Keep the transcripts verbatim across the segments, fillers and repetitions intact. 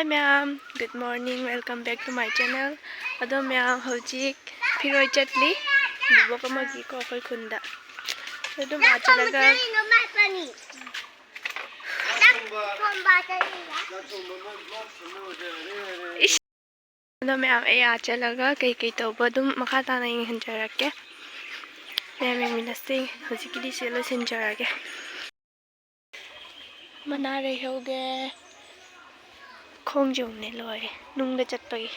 Hi ꯃꯌꯥꯝ, good morning, welcome back to my channel. ꯑꯗꯣ ꯃꯌꯥꯝ, ꯍꯧꯖꯤꯛ ꯐꯤꯔꯣꯏ ꯆꯠꯂꯤ, ꯕꯣꯕꯣꯛ ꯑꯃꯒꯤꯀꯣ, ꯑꯩꯈꯣꯏ ꯈꯨꯟꯗ꯫ ꯑꯗꯨꯝ ꯑꯥ ꯆꯠꯂꯒ ꯏꯁ꯫ ꯑꯗꯣ ꯃꯌꯥꯝ, ꯑꯩ ꯑꯥ ꯆꯠꯂꯒ ꯀꯩꯀꯩ ꯇꯧꯕ ꯑꯗꯨꯝ ꯃꯈꯥ ꯇꯥꯅ ꯌꯦꯡꯍꯟꯖꯔꯛꯀꯦ꯫ ꯃꯌꯥꯝ ꯌꯦꯡꯃꯤꯟꯅꯁꯤ꯫ ꯍꯧꯖꯤꯛꯀꯤꯗꯤ ꯁꯤ ꯂꯣꯏꯁꯤꯟꯖꯔꯒꯦ꯫ ꯃꯅꯥ ꯂꯩꯍꯧꯒꯦ꯫ ꯈꯣꯡꯁꯦ ꯑꯃꯨꯛꯅꯦ ꯂꯣꯏꯔꯦ ꯅꯨꯡꯗ ꯆꯠꯄꯒꯤ꯫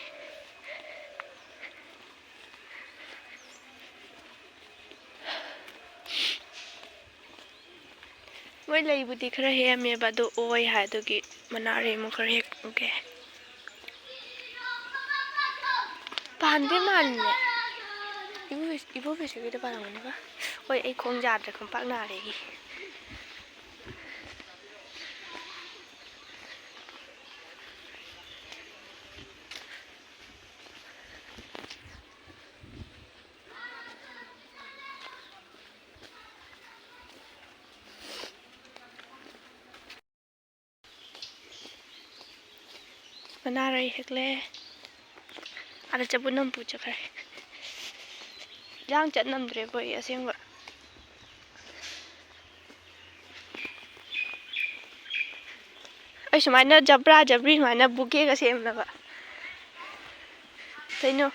ꯃꯣꯏ ꯂꯩꯕꯨꯗꯤ ꯈꯔ ꯍꯦꯛꯑꯝꯃꯦꯕ, ꯑꯗꯣ ꯑꯣꯏ ꯍꯥꯏ, ꯑꯗꯨꯒꯤ ꯃꯅꯥ ꯂꯩ ꯑꯃꯨꯛ ꯈꯔ ꯍꯦꯛꯎꯒꯦ꯫ ꯄꯥꯟꯗꯤ ꯃꯥꯜꯂꯦ꯫ ꯏꯕꯣ-, ꯏꯕꯣꯕꯤꯁꯨꯒꯤꯗ ꯄꯥꯜꯂꯝꯒꯅꯤꯕ꯫ ꯍꯣꯏ, ꯑꯩ ꯈꯣꯡ ꯌꯥꯗ꯭ꯔꯦ, ꯈꯣꯡꯄꯥꯛ ꯅꯥꯔꯦ ꯑꯩꯒꯤ꯫ ꯃꯅꯥꯔꯩ ꯍꯦꯛꯂꯦ꯫ ꯑꯥꯗ ꯆꯕꯨꯟ ꯑꯃ ꯄꯨ ꯆꯠꯈ꯭ꯔꯦ꯫ ꯏꯟꯖꯥꯡ ꯆꯠ ꯅꯝꯗ꯭ꯔꯦꯕꯣ ꯑꯩ ꯑꯁꯦꯡꯕ꯫ ꯑꯩ ꯁꯨꯃꯥꯏꯅ ꯖꯕ꯭ꯔꯥ ꯖꯕ꯭ꯔꯤ ꯁꯨꯃꯥꯏꯅ ꯕꯨꯀꯦꯒ ꯁꯦꯝꯅꯕ꯫ ꯀꯩꯅꯣ,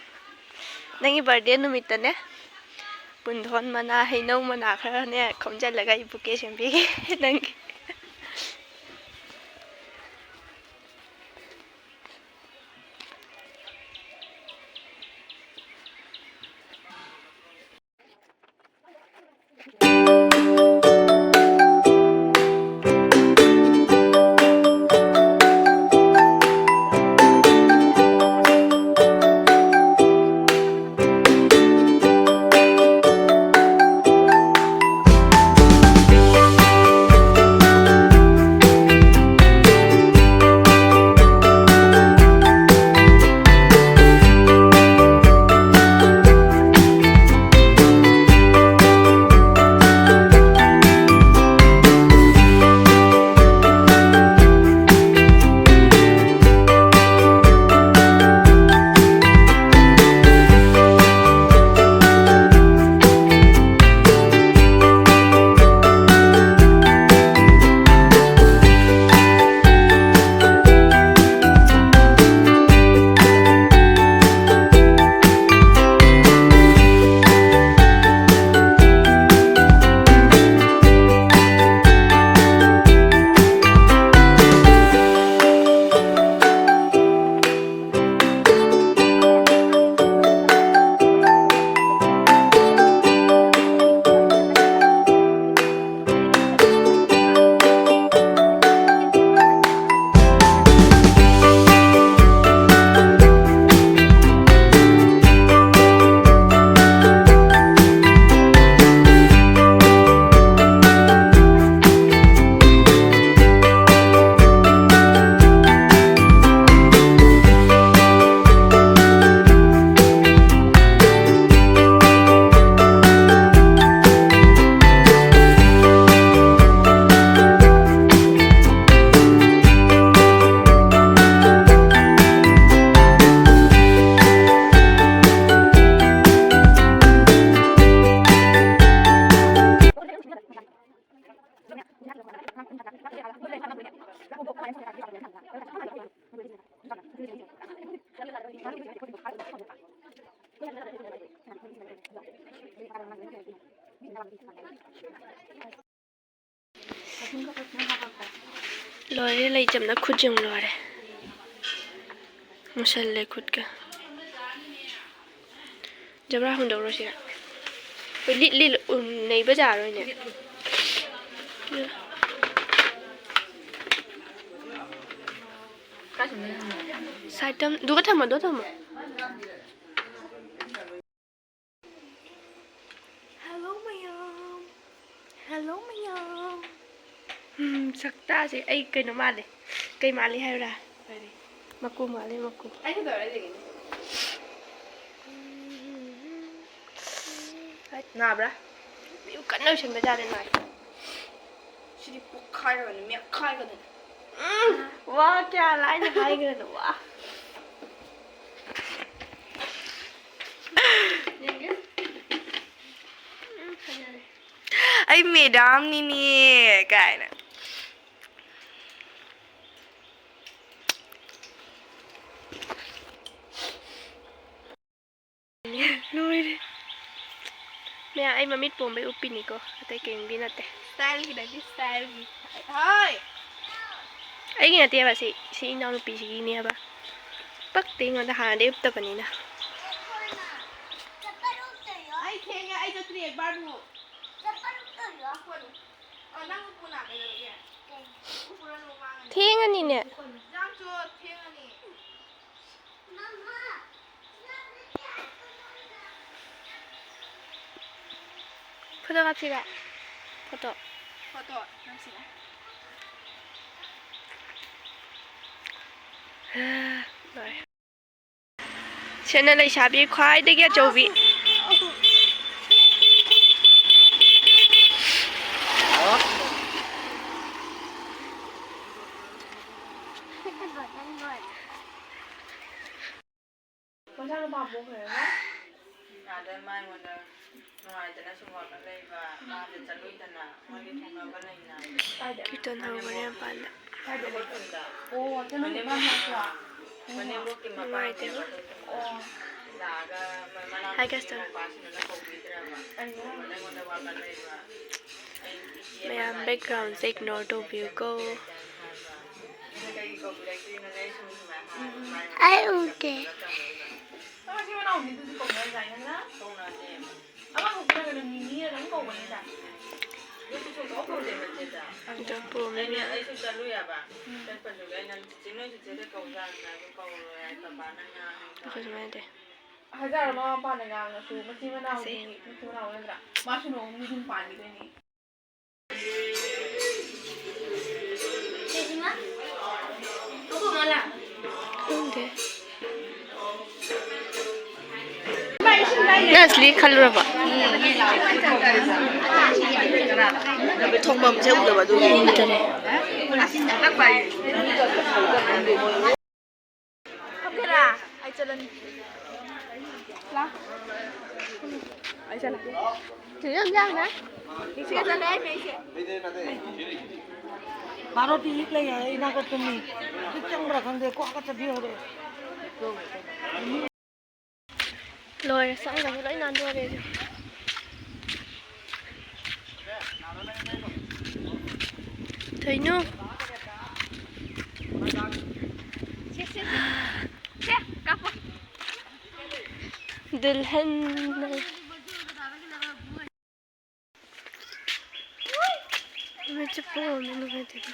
ꯅꯪꯒꯤ ꯕꯥꯔꯗꯦ ꯅꯨꯃꯤꯠꯇꯅꯦ, ꯄꯨꯡꯗꯣꯟ ꯃꯅꯥ, ꯍꯩꯅꯧ ꯃꯅꯥ ꯈꯔꯅꯦ ꯈꯣꯝꯖꯤꯜꯂꯒ ꯑꯩ ꯕꯨꯀꯦ ꯁꯦꯝꯕꯤꯒꯦ ꯅꯪꯒꯤ꯫ ꯂꯣꯏꯔꯦ, ꯂꯩꯆꯝꯅ ꯈꯨꯠ ꯌꯦꯡꯉꯨ, ꯂꯣꯏꯔꯦ꯫ ꯃꯨꯁꯜꯂꯦ ꯈꯨꯠꯀ꯫ ꯖꯕ꯭ꯔꯥ ꯍꯣꯟꯗꯣꯛꯎꯔꯣ ꯁꯤꯔ꯫ ꯍꯣꯏ, ꯂꯤꯠ, ꯂꯤꯠ, ꯎꯝ, ꯅꯩꯕ ꯌꯥꯔꯣꯏꯅꯦ꯫ ꯁꯥꯏꯠꯇ ꯑꯗꯨꯒ ꯊꯝꯃꯣ, ꯑꯗꯨꯒ ꯊꯝꯃꯣ꯫ Hello ꯃꯌꯥꯝ꯫ Hello ꯃꯌꯥꯝ꯫ ꯎꯝ, ꯁꯛꯇꯥꯁꯦ ꯑꯩ ꯀꯩꯅꯣ ꯃꯥꯜꯂꯦ꯫ ꯀꯩ ꯃꯥꯜꯂꯤ ꯍꯥꯏꯕ꯭ꯔꯥ? ꯀꯔꯤ? ꯃꯀꯨ ꯃꯥꯜꯂꯤ, ꯃꯀꯨ꯫ ꯑꯩ ꯀꯩꯗꯧꯔ ꯂꯩꯒꯦ? ꯅꯥꯕ꯭ꯔꯥ? ꯀꯟꯅ ꯂꯣꯏꯁꯟꯕ ꯌꯥꯗꯦ, ꯅꯥꯏ꯫ ꯁꯤꯗꯤ ꯄꯣꯛꯈꯥꯏꯔꯒꯅꯤ, ꯃꯦꯠꯈꯥꯏꯒꯗꯣꯏꯅꯤ꯫ ꯎꯝ, ꯋꯥ ꯀꯌꯥ ꯂꯥꯏꯅ ꯍꯥꯏꯈ꯭ꯔꯦꯗ, ꯋꯥ꯫ ꯌꯦꯡꯒꯦ꯫ ꯎꯝ, ꯐꯖꯔꯦ꯫ ꯑꯩ ꯃꯦꯗꯥꯝꯅꯤꯅꯦ ꯀꯥꯏꯅ꯫ ꯂꯣꯏꯔꯦ꯫ ꯃꯌꯥ, ꯑꯩ ꯃꯃꯤꯠ ꯄꯣꯝꯕꯩ ꯎꯞꯄꯤꯅꯤꯀꯣ, ꯑꯇꯩ ꯀꯩꯝꯒꯤ ꯅꯠꯇꯦ꯫ Styleꯒꯤ ꯅꯠꯇꯦ, styleꯒꯤ꯫ ꯍꯣꯏ꯫ ꯑꯩꯒꯤ ꯅꯠꯇꯦꯕ ꯁꯤ, ꯁꯤ ꯏꯅꯥꯎꯅꯨꯄꯤꯁꯤꯒꯤꯅꯦꯕ꯫ ꯄꯛꯇꯦ ꯑꯩꯉꯣꯟꯗ, ꯍꯥꯟꯅꯗꯩ ꯎꯞꯇꯕꯅꯤꯅ꯫ ꯑꯩ ꯊꯦꯡꯉꯦ, ꯑꯩ ꯆꯠꯇ꯭ꯔꯤꯌꯦ, ꯕꯥꯔꯕꯨ꯫ ꯎꯞꯄꯅꯨ꯫ ꯑ, ꯅꯪ ꯎꯞꯄꯨꯅ, ꯀꯩꯗꯧꯔꯒꯦ? ꯎꯞꯄꯨꯔꯅꯨ, ꯃꯥꯡꯉꯅꯤ꯫ ꯊꯦꯡꯉꯅꯤꯅꯦ꯫ ꯌꯥꯝꯁꯨ ꯊꯦꯡꯉꯅꯤ꯫ ꯐꯣꯇꯣ ꯀꯥꯞꯁꯤꯔꯣ? ꯐꯣꯇꯣ꯫ ꯐꯣꯇꯣ ꯅꯝꯁꯤꯔ? ꯂꯣꯏꯔꯦ꯫ ꯁꯤꯅ ꯂꯩꯁꯥꯕꯤ ꯈ꯭ꯋꯥꯏꯗꯒꯤ ꯑꯆꯧꯕꯤ꯫ ꯃꯆꯥꯅꯨꯄꯥ ꯄꯣꯛꯈ꯭ꯔꯦꯕ? ꯑꯥꯗ ꯃꯥ ꯑꯩꯉꯣꯟꯗ ꯅꯨꯡꯉꯥꯏꯇꯅ ꯁꯨꯝ ꯋꯥꯈꯜ ꯂꯩꯕ, ꯃꯥꯗ ꯆꯠꯂꯨꯏꯗꯅ, ꯃꯣꯏꯒꯤ ꯊꯪꯅꯕ ꯂꯩꯅ꯫ ꯀꯤꯔꯇꯟ ꯍꯧꯕꯅꯦ ꯃꯄꯥꯟꯗ꯫ ꯀꯥꯏꯗ ꯂꯩꯕ? ꯑꯣ, ꯆꯠꯂꯝꯗꯦ, ꯃꯥ ꯍꯜꯂꯛꯄ꯭ꯔꯣ? ꯃꯅꯦꯝꯕꯣꯛꯀꯤ ꯃꯄꯥꯝꯅꯦꯕ꯫ ꯅꯨꯡꯉꯥꯏꯇꯦꯕ꯫ ꯑꯣ꯫ ꯂꯥꯛꯑꯒ ꯍꯥꯏ ꯒꯦꯁ ꯇꯧꯔꯣ꯫ ꯃꯌꯥꯝ ꯕꯦꯛꯒ꯭ꯔꯥꯎꯟꯁꯦ ꯏꯒꯅꯣꯔ ꯇꯧꯕꯤꯌꯨꯀꯣ꯫ ꯑꯩ ꯎꯗꯦ꯫ ꯑꯗꯨ ꯄꯣꯝꯃꯤ꯫ ꯑꯩꯈꯣꯏ ꯁꯨꯃꯥꯏꯅ ꯇꯧꯋꯦ꯫ ꯍꯖꯥꯔ ꯃꯃꯥ ꯃꯄꯥꯅ ꯉꯥꯡꯉꯁꯨ ꯃꯆꯤꯟ ꯃꯅꯥꯎꯗꯤ ꯁꯤ꯫ ꯃꯆꯤꯟ ꯃꯅꯥꯎ ꯅꯠꯇ꯭ꯔꯥ? ꯃꯥꯁꯨ ꯅꯣꯡꯃꯗꯤ ꯌꯨꯝ ꯄꯥꯟꯈꯤꯗꯣꯏꯅꯤ꯫ ꯈꯪꯗꯦ꯫ ꯅꯪ ꯑꯁꯂꯤ ꯈꯜꯂꯨꯔꯕꯣ? ꯊꯣꯡꯐꯝꯁꯦ ꯎꯗꯕ ꯑꯗꯨꯒꯤ꯫ ꯎꯗꯔꯦ꯫ ꯐꯝꯒꯦꯔꯥ? ꯑꯩ ꯆꯠꯂꯅꯤ꯫ ꯂꯥ꯫ ꯑꯩ ꯆꯠꯂꯒꯦ꯫ ꯆꯦ ꯌꯥꯝ ꯌꯥꯝꯅ꯫ ꯁꯤꯒ ꯆꯠꯂꯦ ꯍꯥꯏꯅꯦ ꯑꯩꯁꯦ꯫ ꯚꯥꯔꯣꯇꯤ ꯍꯤꯠ ꯂꯩ ꯍꯥꯏ, ꯏꯅꯥꯛꯇ ꯇꯨꯝꯃꯤ꯫ ꯍꯧꯖꯤꯛ ꯆꯪꯕ꯭ꯔꯥ ꯈꯪꯗꯦ, ꯀ꯭ꯋꯥꯛꯀ ꯆꯠꯈꯤ ꯍꯧꯔꯛꯑꯦ꯫ ꯂꯣꯏꯔꯦ, ꯆꯪꯗꯕ ꯂꯣꯏ ꯅꯥꯟꯊꯣꯔꯛꯑꯦ꯫ ꯊꯣꯏꯅꯨ꯫ ꯁꯦ, ꯁꯦ, ꯁꯦ꯫ ꯁꯦ, ꯀꯥꯞꯄꯣ꯫ ꯗꯨꯜꯍꯟ꯫ ꯃꯩ ꯆꯞꯄ ꯉꯝꯃꯦ, ꯅꯨꯡꯉꯥꯏꯇꯦꯗ꯫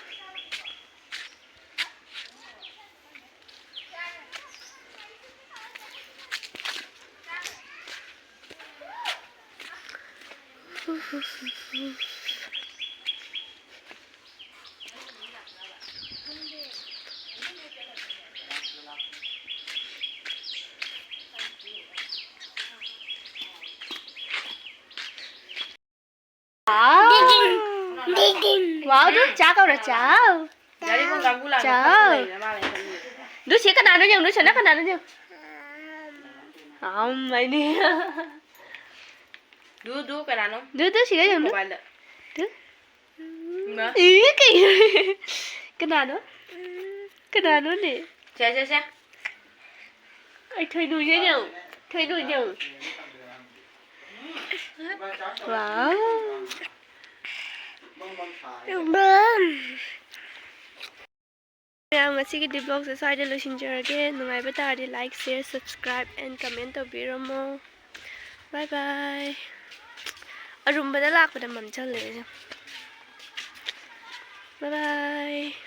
ꯋꯥꯎ꯫ ꯋꯥꯎ, ꯑꯗꯨ ꯆꯥ ꯀꯧꯔ ꯆꯥꯎ꯫ ꯆꯥꯎ꯫ ꯑꯗꯨ ꯁꯤ ꯀꯅꯥꯅꯣ ꯌꯦꯡꯉꯨ, ꯁꯤꯅ ꯀꯅꯥꯅꯣ ꯌꯦꯡꯉꯨ꯫ ꯑꯝ, ꯍꯥꯏꯅꯤ꯫ ꯗꯨ, ꯗꯨ, ꯀꯅꯥꯅꯣ? ꯗꯨ, ꯗꯨ, ꯁꯤꯒ ꯌꯦꯡꯉꯨ꯫ ꯃꯣꯕꯥꯏꯜꯗ꯫ ꯗꯨ꯫ ꯏꯃꯥ꯫ ꯏ, ꯀꯩꯅꯣ? ꯀꯅꯥꯅꯣ? ꯀꯅꯥꯅꯣꯅꯦ? ꯁꯦ, ꯁꯦ, ꯁꯦ꯫ ꯑꯩ ꯊꯣꯏꯅꯨꯁꯦ ꯌꯦꯡꯉꯨ꯫ ꯊꯣꯏꯅꯨꯁꯦ ꯌꯦꯡꯉꯨ꯫ Wow. ꯃꯌꯥꯝ, ꯉꯁꯤꯒꯤꯗꯤ vlogꯁꯦ ꯁ꯭ꯋꯥꯏꯗ ꯂꯣꯏꯁꯤꯟꯖꯔꯒꯦ꯫ ꯅꯨꯡꯉꯥꯏꯕ ꯇꯥꯔꯗꯤ like, share, subscribe and comment ꯇꯧꯕꯤꯔꯝꯃꯣ꯫ Bye bye꯫ ꯑꯔꯨꯝꯕꯗ ꯂꯥꯛꯄꯗ ꯃꯝꯁꯤꯜꯂꯦ ꯑꯩꯁꯦ꯫ Bye bye꯫